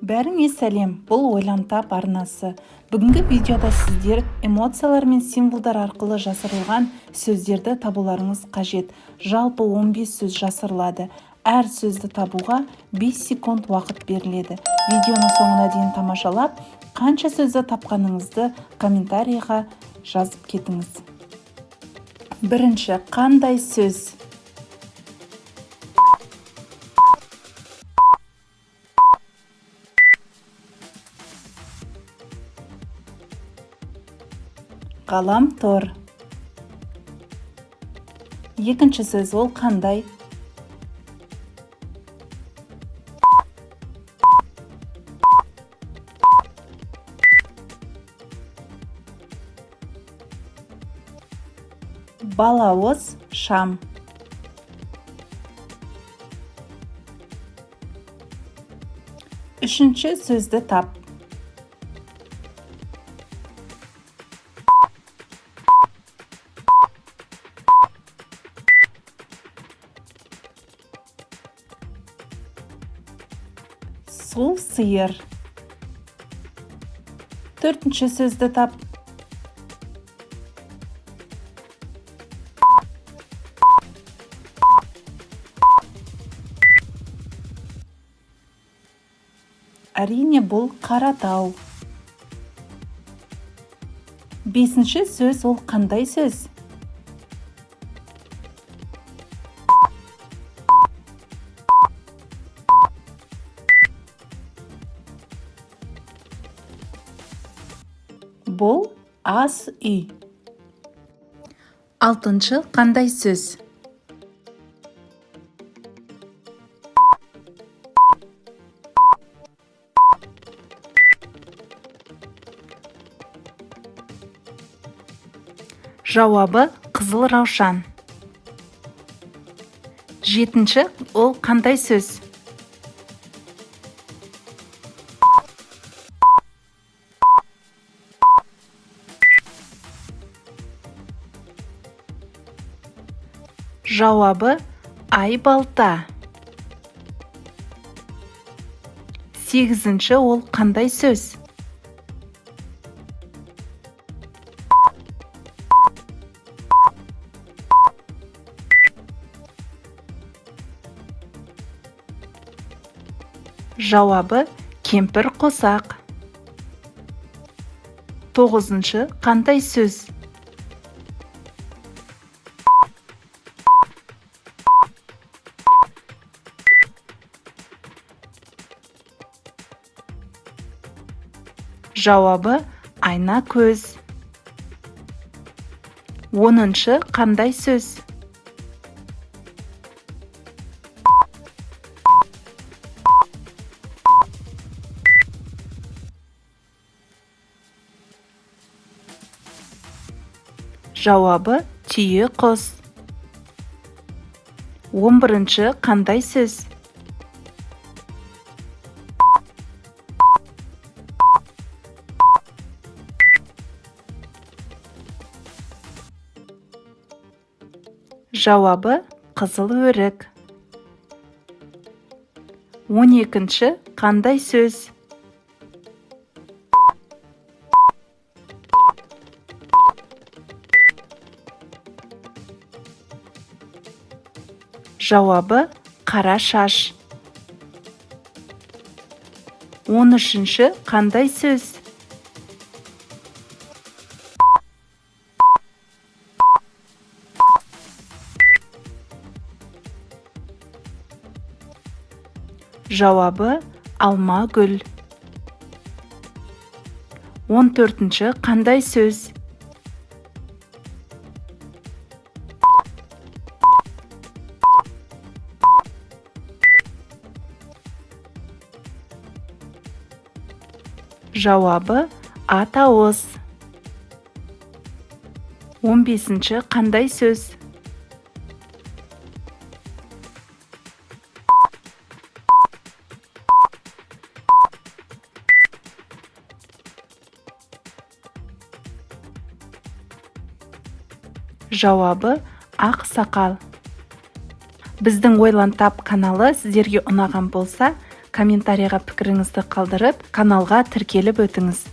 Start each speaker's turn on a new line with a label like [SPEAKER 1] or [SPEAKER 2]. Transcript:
[SPEAKER 1] Бәріңе сәлем! Бұл «Ойлан тап» арнасы. Бүгінгі видеода сіздер эмоциялар мен символдар арқылы жасырылған сөздерді табуларыңыз қажет. Жалпы 15 сөз жасырылады. Әр сөзді табуға 5 секунд уақыт беріледі. Видеоны соңына дейін тамашалап, қанша сөзді тапқаныңызды комментарийға жазып кетіңіз. Бірінші, қандай сөз? Ғаламтор. Екінші сөз, ол қандай? Балауыз шам. Үшінші сөзді тап. Су сиыр. Төртінші сөзді тап. Әрине, бұл Қаратау. Бесінші сөз, ол қандай сөз? Бұл ас үй. Алтыншы қандай сөз? Жауабы: қызыл раушан. Жетінші, ол қандай сөз? Жауабы: айбалта. Сегізінші, ол қандай сөз? Жауабы: кемпір қосақ. Тоғызыншы қандай сөз? Жауабы: айна көз. 10-шы қандай сөз? Жауабы: түйе құс. 11-ші қандай сөз? Жауабы: қызыл өрік. 12-ші қандай сөз? Жауабы: қара шаш. 13-ші қандай сөз? Жауабы: алма гүл. 14-ші қандай сөз? Жауабы: атауыз. 15-ші қандай сөз? Жауабы: ақ сақал. Біздің «Ойлан тап» каналы сіздерге ұнаған болса, Комментарийға пікіріңізді қалдырып, каналға тіркеліп өтіңіз.